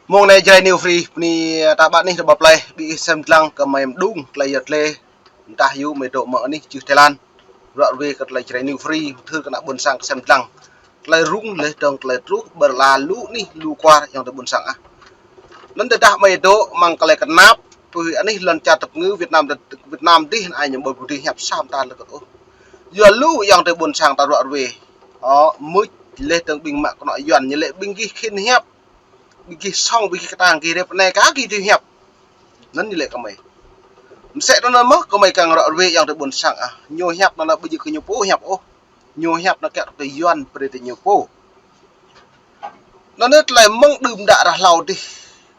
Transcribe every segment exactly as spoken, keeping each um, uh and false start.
Mông anai Jrai New Free, bơni ta ƀă anih rơbâo plei, ƀing ih sem dlăng kơ mơi mơđung, tơlơi yăt lĕ, dah yua mơi dŏ mơ̆ng anih čư̆ Thái Lan. Ră ruai kơ tơlơi Jrai New Free, mơthưr kơ ană ƀôn sang sem dlăng. Tơlơi rŭng leh dơ̆ng tơlơi truh, ƀơi la lu anih lu kwar ayŏng adơi ƀôn sang ah. Anŭn tơdah mơi dŏ mơ̆ng tơlơi kơnap, tui anih lŏn čar tơpơngư Việt Nam, Việt Nam dih, anai ñu ƀu dưi hiăp sa mơta lĕ kơ ôh. Yua lu ayŏng adơi ƀôn sang ta ră ruai. Ơ, mưč leh dơ̆ng ƀing mă kơnŏ Yuan ñu lĕ ƀing gih khĭn hiăp. Ƀing gih sŏng, ƀing gih kơtang, gih rĕp anai kah gih dưi hiăp. Anŭn ñu lĕ kơ mơi. Mơsĕ tui anŭn mơ̆n, kơ mơi kiăng ră ruai ayŏng adơi ƀôn sang ah. Ñu hiăp anŭn lĕ ƀu djơ̆ kơ ñu pô hiăp ôh. Ñu hiăp anŭn kiăng tui Yuan brơi tui ñu pô. Anŭn tơlơi mơ̆ng đưm đă ră hlâo dih.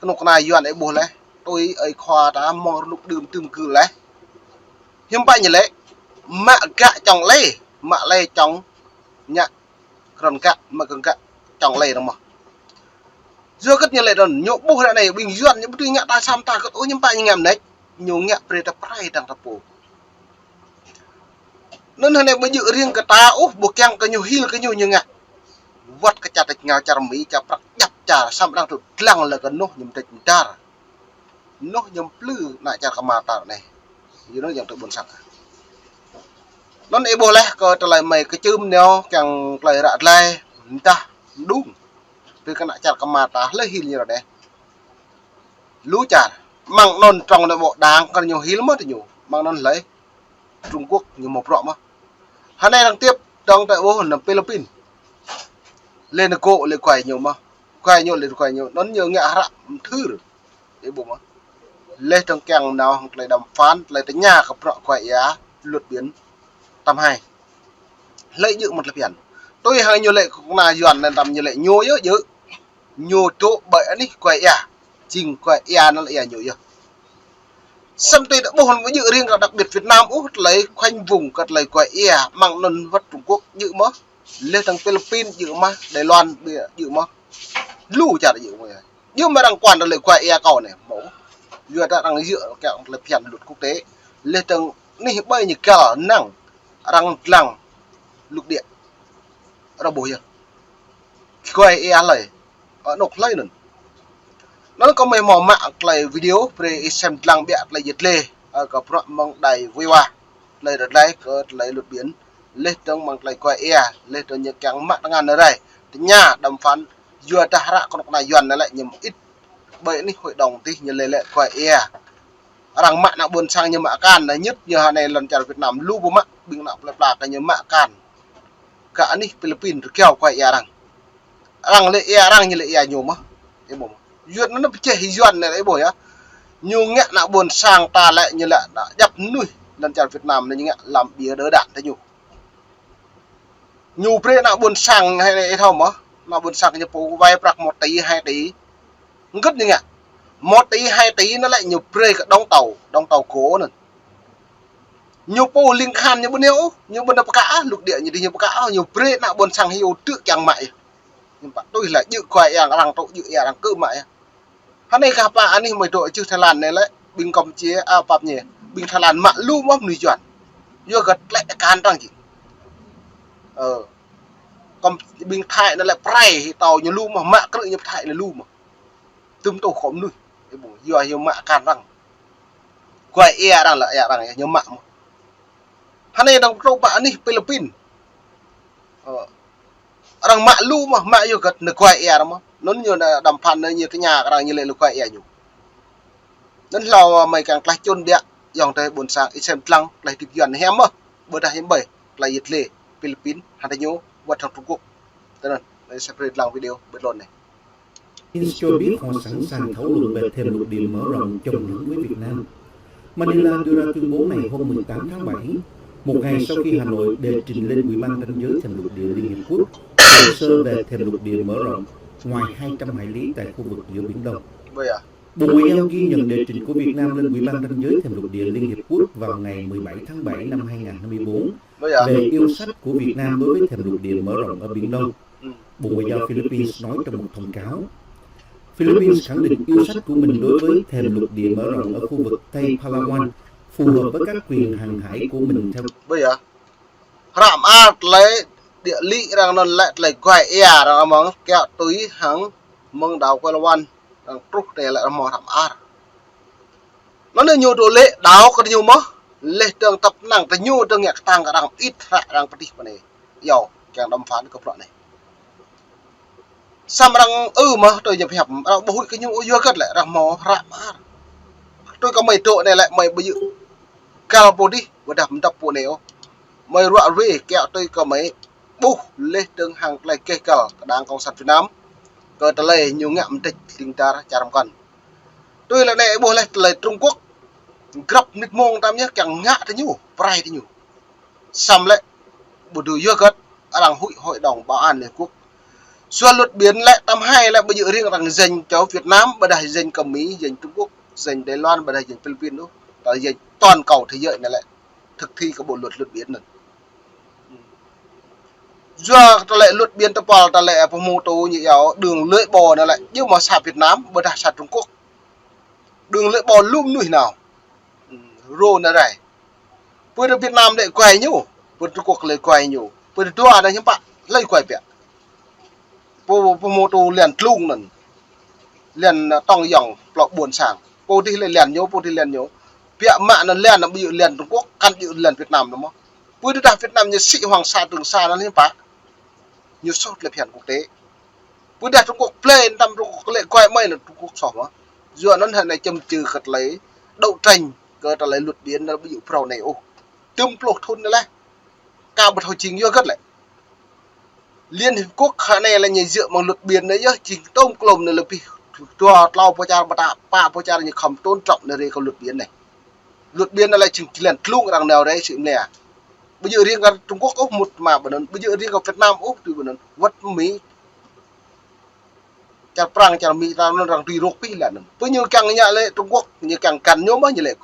Kơnuk kơna Yuan ih ƀuh leh. Tui ơi khua ta mơ̆ng rơnŭk đưm tơm gưl leh. Hiư̆m pă ñu lĕ. Mă gă čŏng lĕ. Mă lĕ čŏng ngă krăn gă, mă krăn gă čŏng lĕ anŭn mơ̆n. Yua hơget ñu lĕ anŭn, ñu ƀuh ră anai, ƀing Yuan ñu ƀu dưi ngă ta sa mơta hơget ôh, hiư̆m pă ñu ngă mơneč, ñu ngă brơi ta prai dơ̆ng ta pô. Anŭn hơnai ƀu djơ̆ riêng kơ ta ôh, ƀu kiăng kơ ñu hil kơ ñu ñu ngă. Wơ̆t kơ čar tơčô, čar Mi, čar Prăng, djŏp čar, samơ̆ arăng tŭ dlăng lĕ kơ anŭn ñu mơdĕč mơdar. Anŭn ñu plư ană čar kơmar ta anai. Yua anŭn ayŏng adơi ƀôn sang. Anŭn ih ƀuh leh kơ tơlơi mơi kơčưm ñu kiăng tơlơi ră tơlơi mơdah mơđung. Tui kơ ană čar kơmar ta hlơi hil ñu ră anai. Lu čar. Mơ̆ng anŭn trong anai ƀô̆ đang kơ ñu hil mơ̆n tơ ñu. Mơ̆ng anŭn hlơi Trung Quốc ñu mơ̆ prŏ mơ̆n. Hơnai arăng tiếp dơ̆ng tơ ôh anŭn Philippin. Lĕ ñu gŏ lĕ kuai ñu mơ̆n. Kuai ñu lĕ kuai ñu. Anŭn ñu ngă hră mơthưr. Ih ƀuh mơ̆n. Leh dơ̆ng kiăng nao hăng tơlơi đàm phán, tơlơi tơña kơ bruă kuai ia, luật biển tăm hai. Hlơi djơ̆ mơ̆n tơlơi phiăn. Tui hăng ñu lĕ kơnuk kơna Yuan anŭn tăm ñu lĕ ñu yơh djơ̆. Ñu dŏ ƀơi anih kuai ia. Jing kuai ia anŭn lĕ ia ñu yơh. Samơ̆ tui ta ƀuh anŭn ƀu djơ̆ riêng kơ đặc biệt Việt Nam ôh, tơlơi khoanh vùng kơ tơlơi kuai ia, mơ̆ng anŭn wơ̆t Trung Quốc djơ̆ mơ̆n. Leh dơ̆ng Philippin djơ̆ mơ̆n, Đài Loan djơ̆ mơ̆n. Lu čar djơ̆ mơ̆n. Djơ̆ mơ̆n arăng kuan tơlơi kuai ia kâo anai, mơ̆. Yua dah arăng djơ̆ kiăng tơlơi phiăn luật quốc tế. Leh dơ̆ng anih ƀơi ñu găl năng arăng dlăng lục địa. Arăng ƀuh yơh. Kuai ia hlơi. Ơ, anŏ hlơi anŭn. Anŭn kơ mơi mơ̆ mă tơlơi video, brơi ih sem dlăng biă tơlơi yăt lĕ. Ơ, kơ bruă mơ̆ng đài Viva. Tơlơi ră tơlơi kơ tơlơi luật biển. Leh dơ̆ng mơ̆ng tơlơi kuai ia. Leh dơ̆ng ñu kiăng mă tơngan anai rai. Tơña đàm phán. Yua dah hră kơnuk kơna Yuan anai lĕ ñu mơit. Ƀơi anih hội đồng tih ñu lĕ lĕ kuai ia. Arăng mă ană ƀôn sang ñu mă akan, anai ñĕt ñu hơnai lŏn čar Việt Nam lu ƀu mă, ƀing ană plơi pla kơ ñu mă akan. Kơ anih Philippin rơgao kuai ia arăng. Arăng lĕ ia arăng ñu lĕ ia ñu mơ̆n. Ih ƀuh mơ̆n. Yuan anŭn pơčeh Yuan anai ih ƀuh yơh. Ñu ngă ană ƀôn sang ta lĕ ñu lĕ djăp mơnuih lŏn čar Việt Nam anai ñu ngă lăm bia đơ đan tơ ñu. Ñu brơi ană ƀôn sang hai anai ih thâo mơ̆n. Ană ƀôn sang ñu pô wai prăk một tỷ, hai tỷ. Hơget ñu ngă. Một tỷ, hai tỷ anŭn lĕ ñu brơi kơ đóng tàu, đóng tàu gỗ anŭn. Ñu pô ling khan ñu ƀu nao ôh, ñu ƀu nao pơkă ah, lục địa ñu dih ñu pơkă ah, ñu brơi ană ƀôn sang hyu tŭ kiăng mă yơh. Ñu pă tui lĕ djơ̆ kuai ia arăng tŭ djơ̆ ia arăng kơ mă yơh. Hơnai kah pă anih mơi dŏ čư̆ Thái Lan anai lĕ, ƀing Campuchia, a, pap ñu. Ƀing Thái Lan mă lu mơ̆n mơnuih Yuan. Yua kơ tlĕ akan arăng jing. Ơ. Kơ ƀing Thái anai lĕ prai hĭ tâo ñu lu mơ̆n, mă krư̆ ñu Thái anai lu mơ̆n. Tơm tôh kơ mơnuih. Ih ƀuh, yua hyu mă akan arăng. Kuai ia arăng lĕ, ia arăng, ñu mă mơ̆n. Hơnai dơ̆ng tơl pă anih Philippin. Ơ. Arăng mă lu mơ̆n, mă yua hơget anai kuai ia arăng mơ̆n. Anŭn ñu đàm phán anai ñu tơña kơ arăng ñu lĕ lu kuai ia ñu. Anŭn hlâo mơi kiăng tlaih čun biă, ayŏng adơi ƀôn sang, ih sem dlăng, tlaih tip Yuan hiam mơ̆n. Ƀôdah hiam ƀai, tơlơi yăt lĕ, Philippin, hơnai ñu, wơ̆t hăng Trung Quốc. Tơ anŭn, mơi sem brơi dlăng video, ƀơi lŏn anai. Philippines cho biết họ sẵn sàng thảo luận về thềm lục địa mở rộng chống lấn với Việt Nam. Manila đưa ra tuyên bố này hôm mười tám tháng bảy, một ngày sau khi Hà Nội đề trình lên Ủy ban ranh giới thềm lục địa Liên Hiệp Quốc hồ sơ về thềm lục địa mở rộng ngoài hai trăm hải lý tại khu vực giữa Biển Đông. Bộ Ngoại giao ghi nhận đề trình của Việt Nam lên Ủy ban ranh giới thềm lục địa Liên Hiệp Quốc vào ngày mười bảy tháng bảy năm hai ngàn hai mươi bốn về yêu sách của Việt Nam đối với thềm lục địa mở rộng ở Biển Đông. Bộ Ngoại giao Philippines nói trong một thông cáo. Philippines khẳng định yêu sách của mình đối với thềm lục địa mở rộng ở khu vực Tây Palawan phù hợp với các quyền hàng hải của mình theo. Hră mơar tơlơi địa lý arăng anŭn lĕ tơlơi kuai ia arăng mơ̆ng kiaŏ tui hăng mơ̆ng đảo Palawan. Arăng truh tơlơi lĕ hmâo hră mơar. Anŭn ñu tơlơi đaŏ kơ ñu mơ̆, leh dơ̆ng tơpă năng tơ ñu dơ̆ng ngă kơtang kơ arăng ĭt hră arăng pơtih pơ anai. Yua, kiăng đăm phăn kơ bruă anai. Samơ̆ arăng ư mơ̆ tui ñu pơhiăp, arăng ƀu huĭ kơ ñu yua hơget lĕ, arăng hmâo hră mơar. Tui kơ mơi dŏ anai lĕ mơi ƀu djơ̆ găl pô dih, ƀôdah mơdŏp pô anai ôh. Mơi ruă ruê kiaŏ tui kơ mơi ƀuh leh dơ̆ng hăng tơlơi gêh găl kơ Đảng Cộng sản Việt Nam. Kơ tơlơi ñu ngă mơdĕč ling dar čar mơkăn. Tui lĕ anai ƀuh leh tơlơi Trung Quốc. Grăp mơnit mông tơm yơh kiăng ngă tơ ñu, pơrai tơ ñu. Samơ̆ lĕ ƀu dưi yua hơget, arăng huĭ Hội đồng Bảo an Liên Hợp Quốc. Yua luật biển lĕ tơm hai lĕ ƀu djơ̆ riêng arăng jing čô Việt Nam, ƀôdah jing kơ Mi, jing Trung Quốc, jing Đài Loan, ƀôdah jing Philippin ôh. Tơl jing toàn cầu thế giới anai lĕ thực thi kơ bộ luật luật biển anŭn. Yua tơlơi luật biển tơpăl tơlơi pơhmu tŭ ñu yua đường lưỡi bò anŭn lĕ, yua mơ̆ sa Việt Nam, ƀôdah sa Trung Quốc. Đường lưỡi bò lŏm mơnuih nao. Rô anai rai. Pơ Việt Nam lĕ kuai ñu, pơ Trung Quốc lĕ kuai ñu. Pơ dua anai hiư̆m pă, hlơi kuai biă. Pô, pô mô tô lian tlung anŭn. Lian, ơ, tong yong, plŏ ƀuôn sang. Pô dih lĕ lian ñu, pô dih lian ñu. Biă mă anŭn lian, ƀu djơ̆ lian Trung Quốc, kăn djơ̆ lian Việt Nam anŭn mơ̆. Pơ tơdah Việt Nam ñu sĭ Hoàng Sa Trường Sa anŭn hiư̆m pă. Ñu soh tơlơi phiăn quốc tế. Pơ tơdah Trung Quốc plei, tơm Trung Quốc lĕ kuai mơi anŭn Trung Quốc soh mơ̆. Yua anŭn hơnai čăm čư kơ tơlơi đấu tranh kơ tơlơi luật biển anŭn ƀu djơ̆ phrâo anai ôh. Tơm pluh thŭn anai lĕ. Ka ƀu thâo jing yua hơget lĕ. Liên Hiệp Quốc hơnai lĕ ñu djơ̆ mơ̆ng luật biển anai yơh jing tôm klôm anai lĕ pih dua tlâo pô čar ƀơtă pă pô čar ñu khŏm tôn trọng anai rê kơ luật biển anai. Luật biển anai lĕ jing jơlan tlung arăng nao rai sĭ mơ̆ lĕ. Ƀu djơ̆ riêng kơ Trung Quốc ôh mŭt mă ƀơi anŭn, ƀu djơ̆ riêng kơ Việt Nam ôh tui ƀơi anŭn. Wơ̆t Mi. Čar Prăng, čar Mi ta anŭn arăng tui rŏk pih lĕ anŭn. Pơ ñu kiăng ngă lĕ Trung Quốc, ñu kiăng kăn ñu mơ̆ ñu lĕ.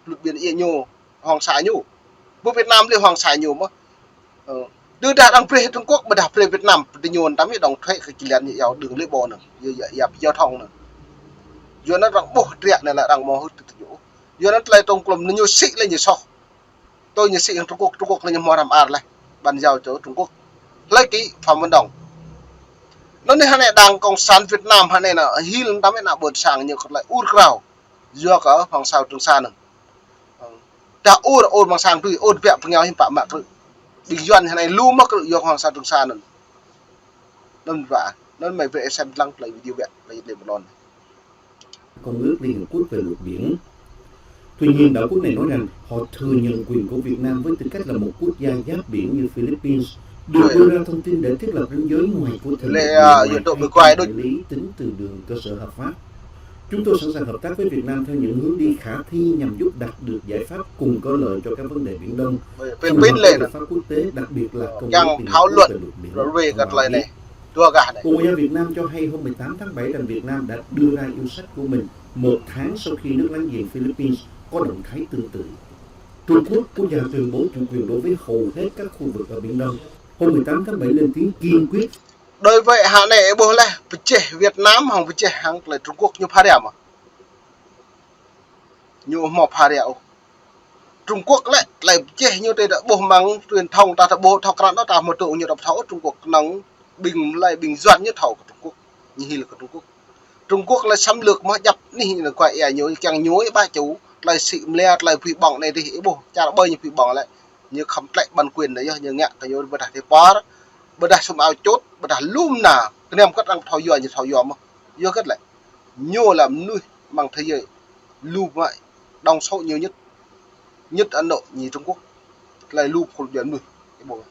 Luật biển ia ñu, Hoàng Sa ñu. Pơ Việt Nam lĕ Hoàng Sa ñu mơ̆. Ơ. Tơdah arăng brơi Trung Quốc, ƀôdah brơi Việt Nam, pơ tơ ñu tơm yơh đóng thuế kơ jơlan ñu yua đường lưỡi bò anŭn. Yua, yua, yua giao thông anŭn. Yua anŭn arăng ƀuh triă anai lĕ arăng mơ̆ hưt tơ ñu. Yua anŭn tơlơi tôm klôm anŭn ñu sĭ lĕ ñu soh. Tui ñu sĭ hăng Trung Quốc, Trung Quốc lĕ ñu hmâo hră mơar leh. Bàn giao cho Trung Quốc. Hlơi ký Phạm Văn Đồng. Anŭn anai hơnai Đảng Cộng sản Việt Nam hơnai anŭn hil tơm anŭn ƀôn sang ñu kơ tơlơi ur krao. Yua kơ Hoàng Sa Trường Sa anŭn. Dah ur, ur ƀôn sang tui, ur biă pơngiao hiư̆m pă mă krư̆. Ƀing Yuan hơnai lu mă krư̆ yua Hoàng Sa Trường Sa anŭn. Anŭn ƀă, anŭn mơi brơi ih sem lăng tơlơi video biă, tơlơi lĕ ƀơi anŭn. Công ước Liên Hợp Quốc về luật biển. Tuy nhiên, đảo quốc này nói rằng họ thừa nhận quyền của Việt Nam với tư cách là một quốc gia giáp biển như Philippines, được đưa ra thông tin để thiết lập ranh giới ngoài của thềm lục địa ngoài hai trăm hải lý tính từ đường cơ sở hợp pháp. Chúng tôi sẵn sàng hợp tác với Việt Nam theo những hướng đi khả thi nhằm giúp đạt được giải pháp cùng có lợi cho các vấn đề Biển Đông, phù hợp với luật pháp quốc tế, đặc biệt là Công ước Liên Hợp Quốc về luật biển, Bộ Ngoại giao Việt Nam cho hay hôm mười tám tháng bảy rằng Việt Nam đã đưa ra yêu sách của mình một tháng sau khi nước láng giềng Philippines có động thái tương tự. Trung Quốc, quốc gia tuyên bố chủ quyền đối với hầu hết các khu vực ở Biển Đông, hôm mười tám tháng bảy lên tiếng kiên quyết. Đối với hơnai ih ƀuh leh, pơjeh Việt Nam hăng pơjeh hăng tơlơi Trung Quốc ñu pha ria mơ̆. Ñu hmâo pha ria ôh. Trung Quốc lĕ, tơlơi pơjeh ñu tơdah ƀuh mơ̆ng truyền thông ta tơ ƀuh thâo krăn ta hmâo tŭ ñu tơ thâo Trung Quốc năng ƀing lai ƀing Yuan ñu thâo kơ Trung Quốc. Ñu hil kơ Trung Quốc. Trung Quốc lĕ xâm lược mơ̆ djăp anih ñu kuai ia ñu kiăng ñu ƀă ču, tơlơi sĭ mơ̆ lĕ, tơlơi pui ƀong anai dih ih ƀuh, čar ƀơi ñu pui ƀong lĕ. Ñu khŏm tlĕ bản quyền anai yơh, ñu ngă kơ ñu ƀôdah tơpar, ƀôdah sum ao čut, ƀôdah lŏm na, kơnăm kơt arăng thâo yua, ñu thâo yua mơ̆. Yua hơget lĕ. Ñu lĕ mơnuih mơ̆ng thế giới lu mă, đông số nhiều nhất, nhất Ấn Độ, nhì Trung Quốc. Tơlơi lu khul jual mơnuih. Ih ƀuh.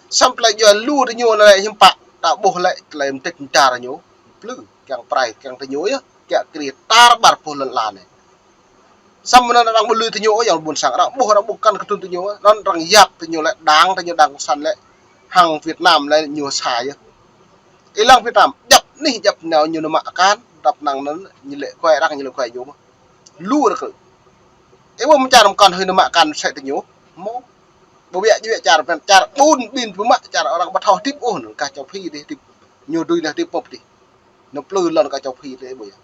Samơ̆ tơlơi jual lu tơ ñu anai hiư̆m pă, ta ƀuh lĕ tơlơi mơdĕč mơdar ñu. Plư, kiăng pơrai, kiăng tơ ñu yơh, kiăng kri tar ƀar pơh lŏn lan anai. Samơ̆ anŭn arăng ƀu lui tơ ñu, yang ƀôn sang arăng ƀuh, arăng ƀu kăn kơtưn tơ ñu, anŭn arăng yap tơ ñu lĕ, Đảng tơ ñu, Đảng Cộng sản lĕ, hăng Việt Nam lĕ ñu sa yơh. Ih lăng Việt Nam, djăp anih djăp nao ñu nao mă akan, djăp năng anŭn ñu lĕ kuai arăng, ñu lĕ kuai ñu mơ̆. Lu arăng krư̆. Ih ƀuh mơ̆ čar mơkăn hơi nao mă akan sĕ tơ ñu. Mơ̆. Ƀu biă, ƀu biă čar, čar ƀun ƀin ƀu mă, čar arăng ƀu thâo hơdip ôh, anŭn kah čô phi dih hơdip. Ñu dưi lĕ hơdip pŏp dih. Nao plư lŏn kah čô phi dih ƀuh yơh.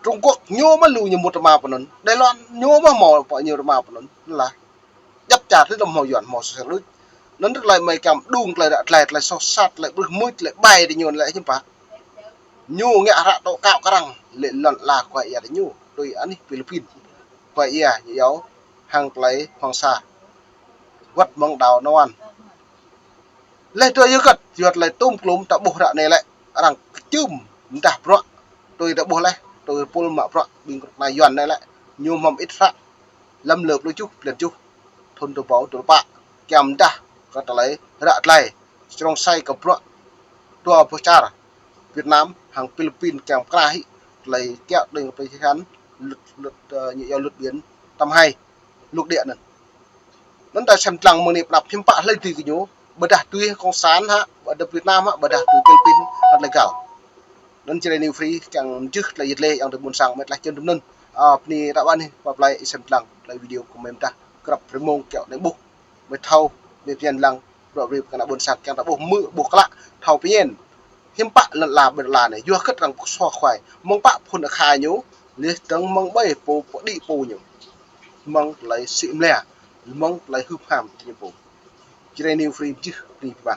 Trung Quốc ñu mơ̆ lu ñu mŭt rơma pơ anŭn. Đài Loan ñu mơ̆ hmâo pơ ñu rơma pơ anŭn. Lah. Djăp čar tơ lŏm hmâo Yuan hmâo sơsel đôč. Anŭn tơlơi mơi kiăng đung tơlơi ră tơlơi, tơlơi soh sat, tơlơi brưh mưč, tơlơi ƀai tơ ñu lĕ hiư̆m pă. Ñu ngă hră tŏ kăo kơ arăng, lĕ lŏn ala kơ ia tơ ñu, tui anih Philippin. Kơ ia ñu yua hăng tơlơi Hoàng Sa. Wăt mơ̆ng đảo Nowon. Lĕ tui yua kơ, yua tơlơi tŭm klŭm ta ƀuh ră anai lĕ, arăng kơčưm mơdah bruă, tui ta ƀuh lĕ, tui pul mă bruă, ƀing kơnuk kơna Yuan anai lĕ, ñu mơ̆ng ĭt hră, lăm lơ pluh tơjuh, blan tơjuh, thŭn dua rơbâo dua pluh pă, kiăng mơdah kơ tơlơi ră tơlơi, srong sai kơ bruă, dua boh čar, Việt Nam hăng Philippin kiăng pơkra hĭ tơlơi kiaŏ đing pơhiăp luật, luật, ơ, ñu yua luật biển tăm hai, lục địa anŭn. Anŭn ta sem lăng mơ̆ng anai pơnăp hiư̆m pă hlơi tui kơ ñu, ƀôdah tui Cộng sản hă, ƀôdah Việt Nam hă, ƀôdah tui Philippin, hă tơlơi găl. Anŭn Jrai New Free kiăng mơjưh tơlơi yit lĕ yăng tơ ƀôn sang mĕt lah čơn tơm anŭn. Ơ, bơni ră anai, pơplai ih sem lăng tơlơi video kơ mơi mơdah, krăp rơmông kiaŏ anai ƀuh. Mơi thâo, mơi phiăn lăng, rŏ rip kơ ană ƀôn sang kiăng ta ƀuh mơ̆, ƀuh klă, thâo pơñen. Hiư̆m pă lŏn ala ƀơi lŏn anai, yua kơ arăng pơkơsuh khuai. Mơ̆ng pă phŭn akha ñu, lĕ dơ̆ng mơ̆ng ƀơi pô, pô đĭ pô ñu. Mơ̆ng tơlơi sĭ mlĕ, mơ̆ng tơlơi hưp ham ñu pô. Jrai New Free mơjưh, bơni pơpă.